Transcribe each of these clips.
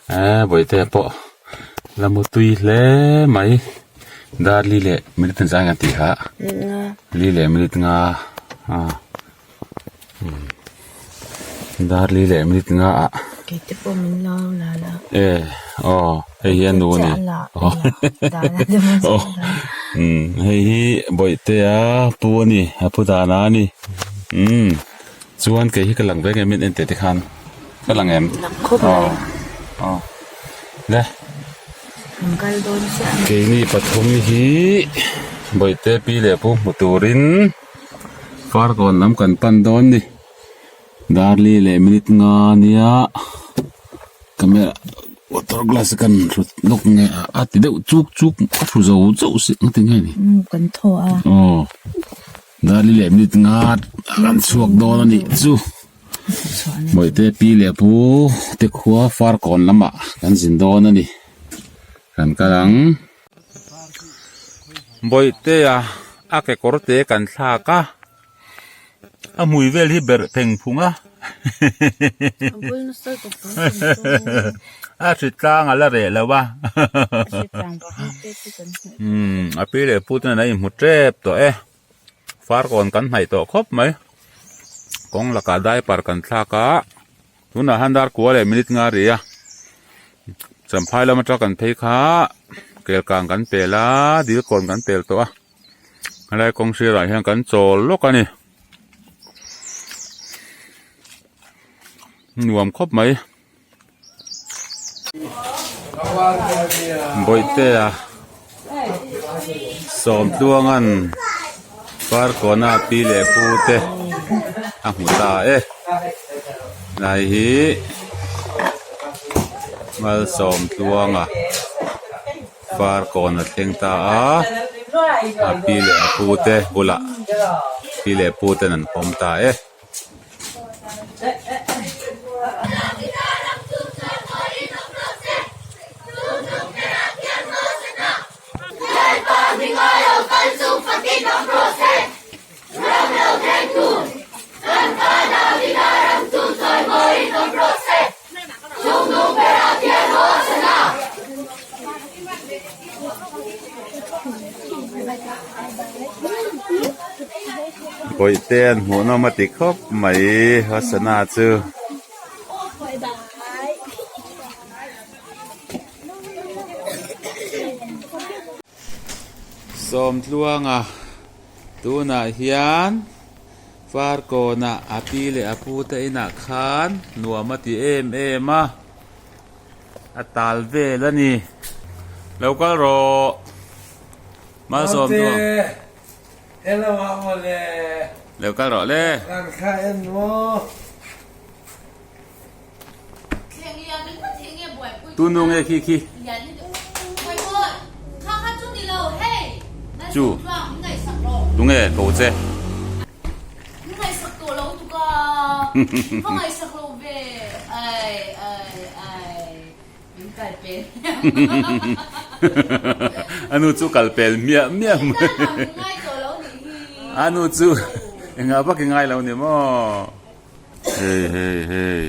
Eee bawihte pawh la mu tui hle mai dar li leh minute engzah nge an tih kha li leh minute nga ah dar li leh minute nga ah e aw hei hi a nu a ni aw hei hi bawihtea pu a ni a pu dana a ni umm. Chuan kei hi ka lang ve ngem in en teh te khan ka lang em? Lang khawp mai. Aw le. An kal dawn chiah a ni. Keini pathum hi Bawihte pi leh pu hmu turin Farkawn lam kan pan dawn ni. Darli leh minute nga nia camera water glass kan hrut lawk nge a a ti deuh chuk chuk a hru zo chauh si engti nge ni. Umm kan thaw a. Aw. Darli leh minute nga an chhuak dawn a nih chu. Bawihte pi leh pu te khua Farkawn lamah kan zin dawn a ni. Kan kal ang. Bawihtea a kekawr te kan thlak a, a hmui vel hi berh theng phung a. A hritlang a la reh lo a. Umm a pi leh pu ten an inhmu tep tawh e farkawn kan hnaih tawh khawp mai kawng lakah diaper kan thlak a tunah hian dar kua leh minute nga ri a champhai lam atang kan phei kha kelkang kan pel a dilkawn kan pel tawh a helai kawng sirah hian kan chawl lawk a ni nuam khawp mai. Bawihtea Sawmtluanga'n Farkawna pi leh pu te a hmu ta e. Hnai hi Malsawmtluanga Farkawn a thleng ta a, a pi leh a pu te bulah pi leh pu ten an pawm ta e. Bawihte an hmuh nawm a ti khawp mai Hosana chu. Sawmtluanga tunah hian Farkawnah a pi leh a pu te inah khan nuam a ti em em a. A tal vel a ni. Lo kal rawh. Malsawm tu ang. Hello a mawle. Lo kal rawh le. Ran kha en maw. Tu nu nge khi khi. Chu. Tu nge ko che. A nu chu kal pel miah miah mai a nu chu engah vak i ngai lo ni maw hei hei hei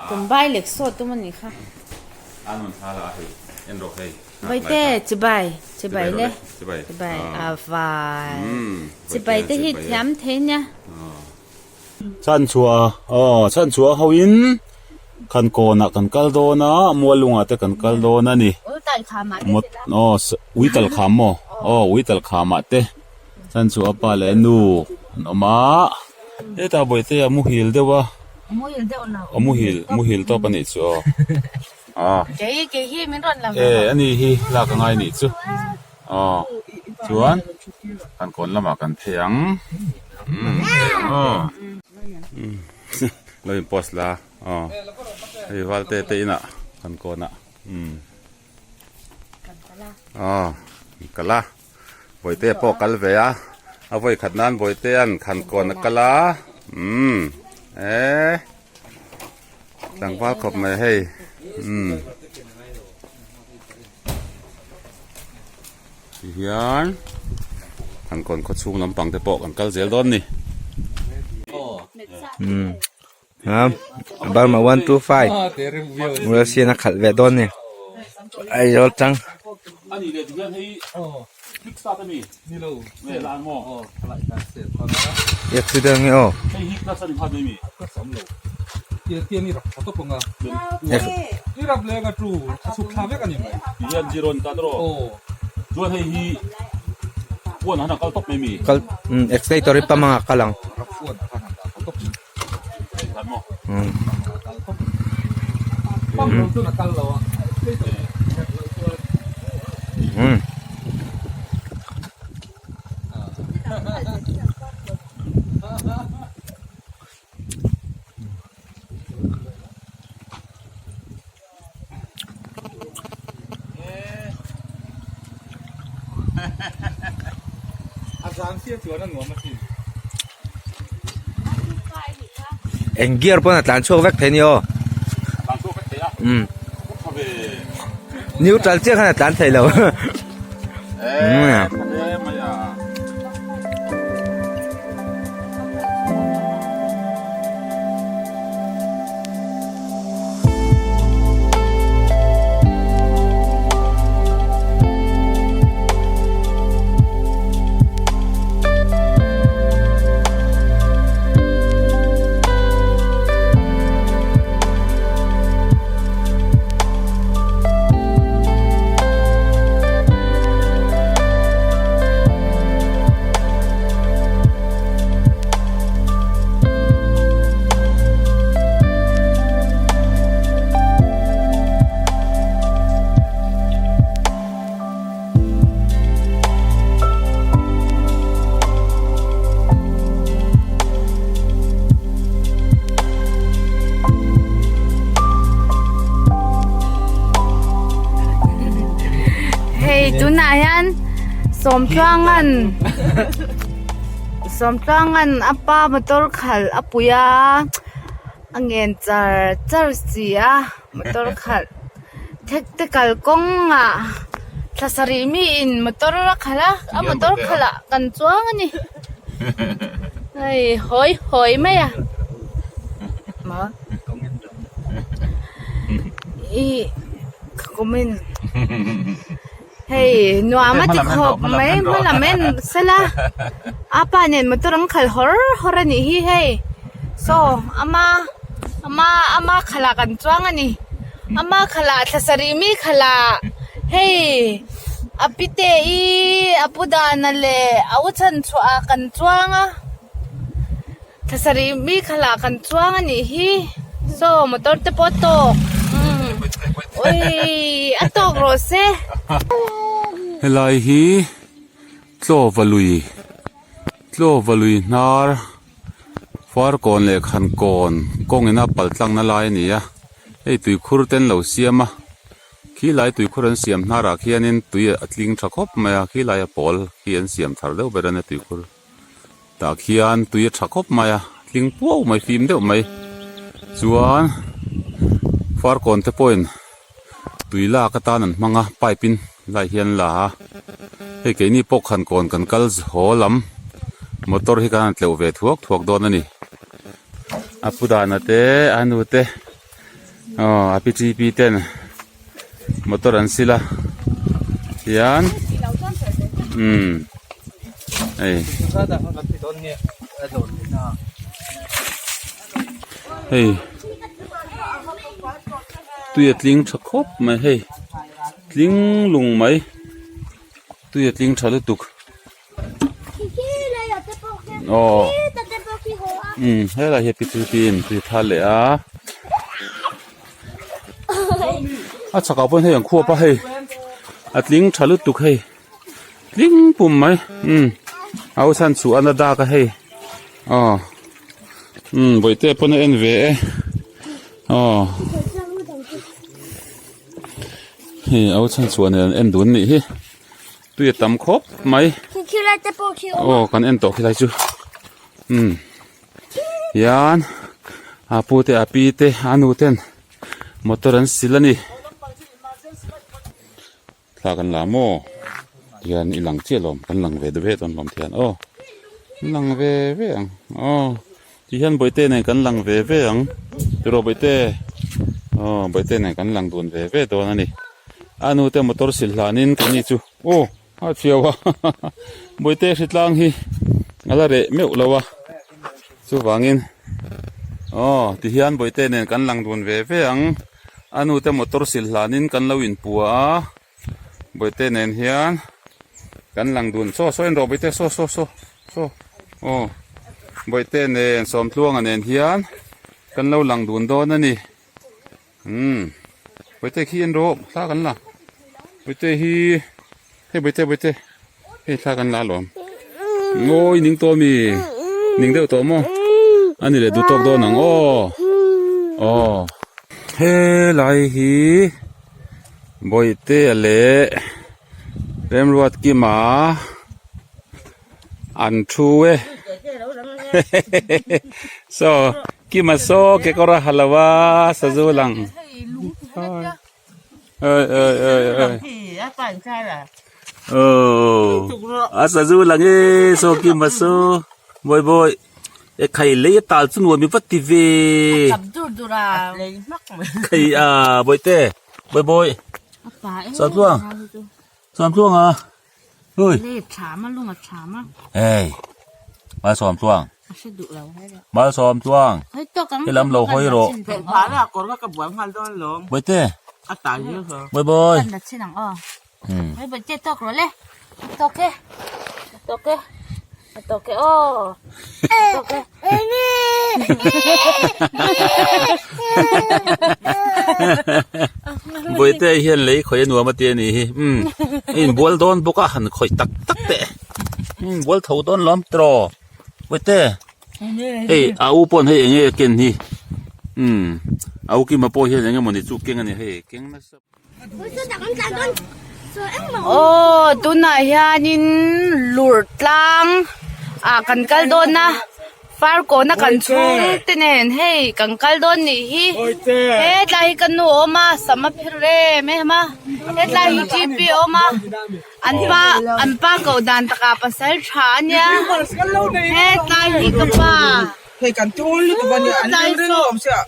Tumbai lek saw tum a nih kha. Vaite chibai chibai le chibai a vai chibai te hi thiam thei nia. Chhanchhuah aw chhanchhuah ho in khan kawnah kan kal dawn a mualungah te kan kal dawn a ni aw ui tal kham maw aw ui tal khamah te chhanchhuah pa leh nu an awm a hetah bawihte a muhil deuh a a muhil muhil tawp a nih chu aw aw e ani hi lak a ngai nih chu. Aw chuan kan kawn lamah kan phei ang umm phei ang aw umm lo in post la aw hei valte te inah kan kawnah umm aw kal a bawihte pawh kal ve a a vawi khat nan bawihte an khan kawn a kal a umm. Eh tlangval khawp mai hei umm ti hian kan kawn khaw chhung lampang te pawh kan kal zel dawn ni. Umm Burma 125 Russian a khalh ve dawn ni Aizawl tang. Accident nge aw. Kal accelerator hi pump anga kal ang. Eng gear pawn a tlan chhuak vek thei a ni aw umm neutral chiah khan a tlan thei lo Hei tunah hian Sawmtluanga'n Sawmtluanga'n a pa motor khalh a pui a a ngen char char si a motor khalh thekte kalkawngah thla sarih miin motor a khalh a a motor khalh ah kan chuang a ni hei hawi hawi mai a maw ih ka comment hei nuam a ti khawp mai hma lam en sela a pa nen motor an khalh hawr hawr a nih hi hei saw ama ama ama khalh ah kan chuang a ni ama khalh ah thla sarih mi khalh ah hei a pite i a pu dana leh a u chhan chhuah ah kan chuang a thla sarih mi khalh ah kan chuang a nih hi saw motor te pawh a tawk umm awii a tawk rawh se. Helai hi Tlawva lui Tlawva lui hnar Farkawn leh Khankawn kawng ina pal tlangna lai a ni a hei tuikhur te an lo siam a khilai tuikhur an siam hnarah khianin tui a tling tha khawp mai a khilai a pawl khi an siam thar deuh ber a nia tuikhur tah khian tui a tha khawp mai a tling puau mai fim deuh mai chuan Farkawn te pawhin tui lak atan an hmang a pipe in lai hian la a hei keini pawh khankawn kan kal haw lam motor hi kan han tleuh ve thuak thuak dawn a ni a pu dana te a nu te aw a pi chi pi ten motor an sil a tihian umm hei hei tui a tling tha khawp mai hei tling lung mai tui a tling tha lutuk aw umm helai hi pi chu tin tui a thal leh a a chhakah pawh hian hei an khuap a hei a tling tha lutuk hei. Tling pum mai umm a u chhan chhuah a na dak a hei aw umm bawihte pawn a en ve e aw hei a u chhan chhuah nen an en dun nih hi tui a tam khawp mai aw kan en tawh khilai chu umm hian. A pu te a pi te a nu ten motor an sil a ni. Thla kan la maw tihian i lang chiah lawm kan lang ve ve dawn lawm tihian aw an lang ve ve ang aw tihian bawihte nen kan lang ve ve ang tiraw bawihte aw bawihte nen kan lang dun ve ve dawn a ni a nu te motor sil hlanin keini chu aw a chhiau a bawihte hritlang hi a la reh meuh lo a chuvangin aw tihian bawihte nen kan lang dun ve ve ang. A nu te motor sil hlanin kan lo inpua a, bawihte nen hian kan lang dun saw saw en rawh bawihte saw saw saw saw aw bawihte nen sawmtluanga nen hian kan lo lang dun dawn a ni umm bawihte khi en rawh thla kan la bawihte hi hei bawihte bawihte hei thla kan la alawm ngawi ning tawh ami ning deuh tawh maw a ni leh duh tawk dawn ang aw aw helai hi bawihtea leh Remruatkima an thu e saw Kima saw kekawr a ha lo a sazu lang. Ơi ơi ơi ơi. Oh. A sazu lang e so ki ma so. Boy boy. E khai lei tal chu nuam mi vat ti ve. Khai a boy te. Boy boy. Sao tluang. Sao tluang à. Ui. Hey. Mal sawm tluang. Mal sawm tluang. He lam lo hawi rawh. Bawihte. Bawi bawi. Bawihte hian lei khawih a nuam a ti a nih hi. Umm a inbual dawn bawk a han khawih tak tak teh. Umm bual tho dawn lawm tiraw Bawihte. Hei a u pawn hei eng nge a ken hi. Umm a u Kima pawh hian eng emawni chu keng a ni hei keng nasa. Aw tunah hianin lur tlang ah kan kal dawn a farkawn a kan chhung te nen hei kan kal dawn nih hi hetlai hi ka nu a awm a sam a phir em em a hetlai hi G P a awm a an pa an pa koh dan takah pasal tha a nia hetlai hi ka pa. Hei kan tul lutuk a nia an ring ring awm sia.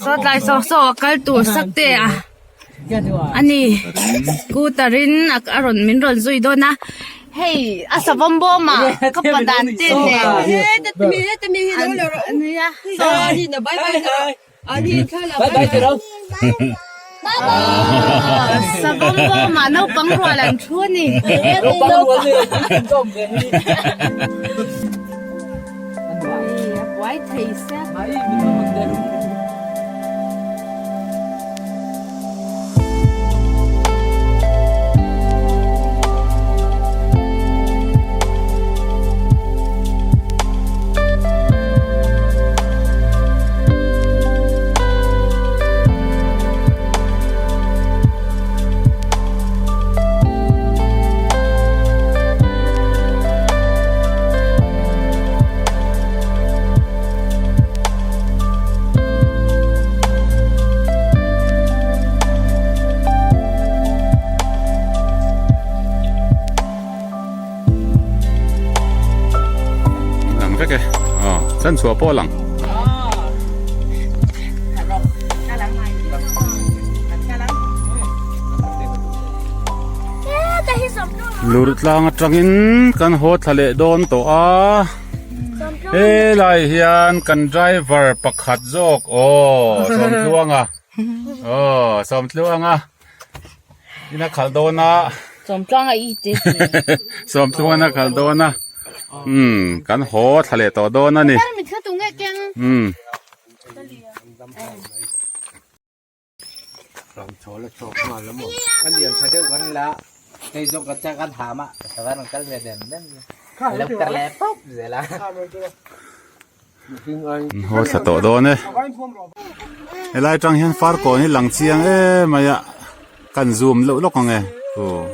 Saw tlai saw saw a kal tur sak te a ani scooter in a rawn min rawn zui dawn a hei a savawm bawm ah ka pa dan te nen ania Savawm bawmah naupang rual an thu a ni. A buai thei sia. Lang vek e aw chan chhuah pawh a lang. Lur tlang atangin kan haw thla leh dawn tawh a helai hian kan driver pakhat zawk aw Sawmtluanga aw Sawmtluanga. Ina khalh dawn a. Sawmtluanga i ti ti. Sawmtluanga ina khalh dawn a. Umm kan haw thla leh tawh dawn a ni. Umm. Haw thla tawh dawn e. Helai tang hian farkawn hi lang chiang em mai a kan zoom loh lawk ang e aw.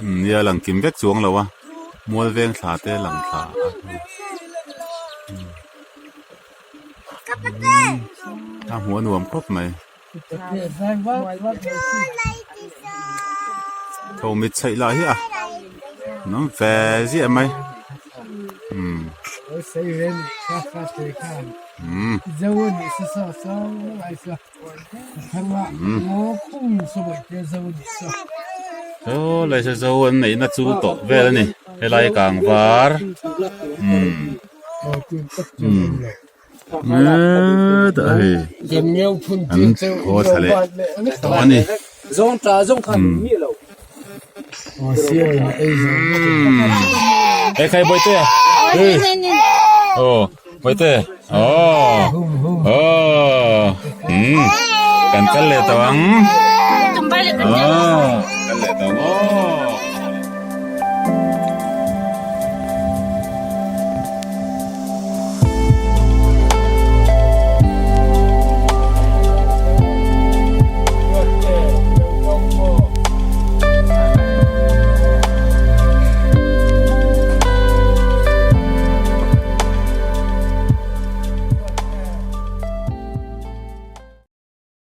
Umm nia lang kim vek chuang lo a mual veng thla te lang thla a a hmuh a nuam khawp mai. Tho mit chheih lah hi a an awm ve ziah mai umm umm Saw lai saw zo an neihna chu tawh vel a ni helai kang var umm umm hetah hei an haw thla leh tawh a ni ekhai bawihte aw. Bawihte aw aw umm kan kal leh tawh ang aw.